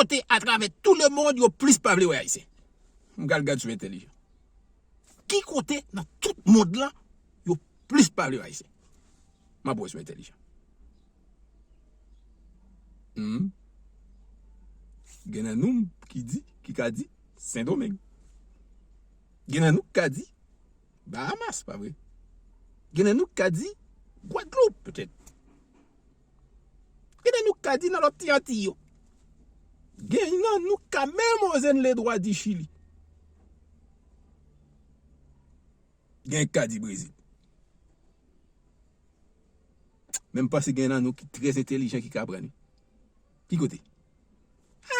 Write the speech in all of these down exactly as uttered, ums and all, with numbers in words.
kote atravè tout le monde yo plis pa vle wè Ayisyen? M pral gad si w entèlijan. Ki kote nan tout mond lan yo plis pa vle wè Ayisyen? M ap wè si w entèlijan. Hmm. Gen nan nou ki di, ki ka di, Sendomeng. Gen nan nou ki ka di, Bahamas, pa vre? Gen nan nou ki ka di, Gwadloup, petèt. Gen nan nou ki ka di nan lòt ti Antiy yo. Gen nan nou ki ka menm oze n ledwa di Chili. Gen ki ka di Brezil. Men m panse gen nan nou ki trè entèlijan ki ka aprann li. Ki kote?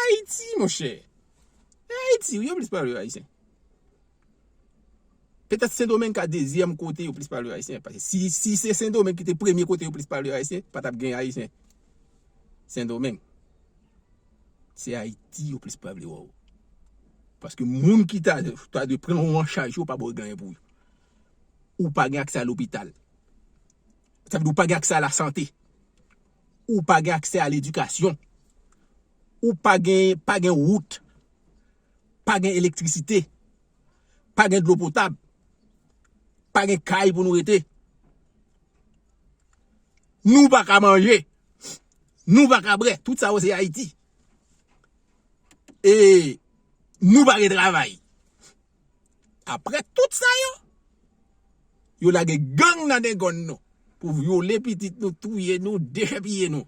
Ayiti, monchè. Ayiti, wi, yo plis pale Ayisyen. Petèt Sendomeng ka dezyèm kote yo plis pale Ayisyen. Paske si, si se Sendomeng ki te premye kote yo plis pale Ayisyen, pa t ap gen Ayisyen Sendomeng. Se Ayiti yo plis pa vle wè w. Paske moun ki ta, ta dwe pran w an chaj yo pa ba w gen anyen pou yo. Ou pa gen aksè a lopital. Sa vle di ou pa gen aksè a lasante. Ou pa gen aksè a ledikasyon. Ou pa gen, pa gen wout. Pa gen elektrisite. Pa gen dlo potab. Pa gen kay pou nou rete. Nou pa ka manje. Nou pa ka bwè. Tout sa yo se Ayiti. E nou pa gen travay. Apre tout sa yo, yo lage gang nan dengòn nou pou vyole pitit nou, touye nou, dechèpiye nou.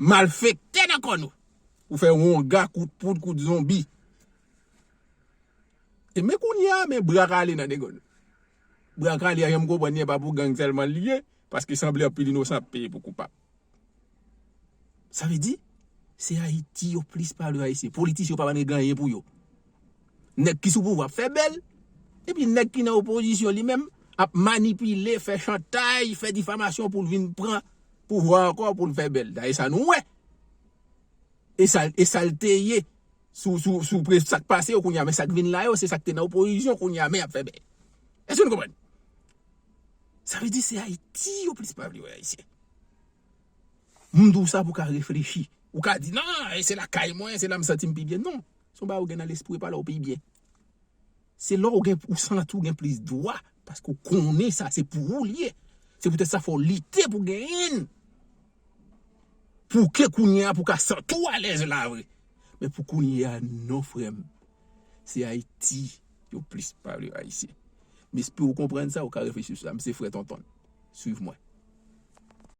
Malfektè nan kò nou. Pou fè wonga, kout poud, kout zonbi. E men kounye a, men bra kale nan dengòn nou. Bra kale a, jan m konprann li, e pa pou gang sèlman li ye, paske sanble anpil inosan ap peye pou koupab. Sa vle di, se Ayiti yo plis pale Ayisyen. Politisyen yo pa vle gen anyen pou yo. Nèg ki sou pouvwa ap fè bèl, epi nèg ki nan opozisyon li menm ap manipile, fè chantaj, fè difamasyon pou l vin pran pouvwa ankò, pou l fè bèl. Dayè sa nou wè. E sa, e sa l te ye sou, sou, sou pre-, sa k pase yo kounye a, men sa k vin la yo, se sa k te nan opozisyon kounye a, men y ap fè bèl. Èske nou konprann? Sa vle di se Ayiti yo plis pa vle wè Ayisyen. M di w sa pou w ka reflechi. Ou ka di, "Non, e se lakay mwen, se la m santi m pi byen." Non. Se yon bagay ou gen nan lespri, pa la ou pi byen. Se lè ou gen, ou santi ou gen plis dwa, paske ou konnen sa, se pou ou li ye. Se poutèt sa fò w lite pou genyen l. Pou ke kounye a, pou w ka santi w alèz la vre. Men pou kounye a, non, frè m. Se Ayiti yo plis pale Ayisyen. M espere w konprann sa, ou ka reflechi sou sa. M se frè Tonton. Swiv mwen.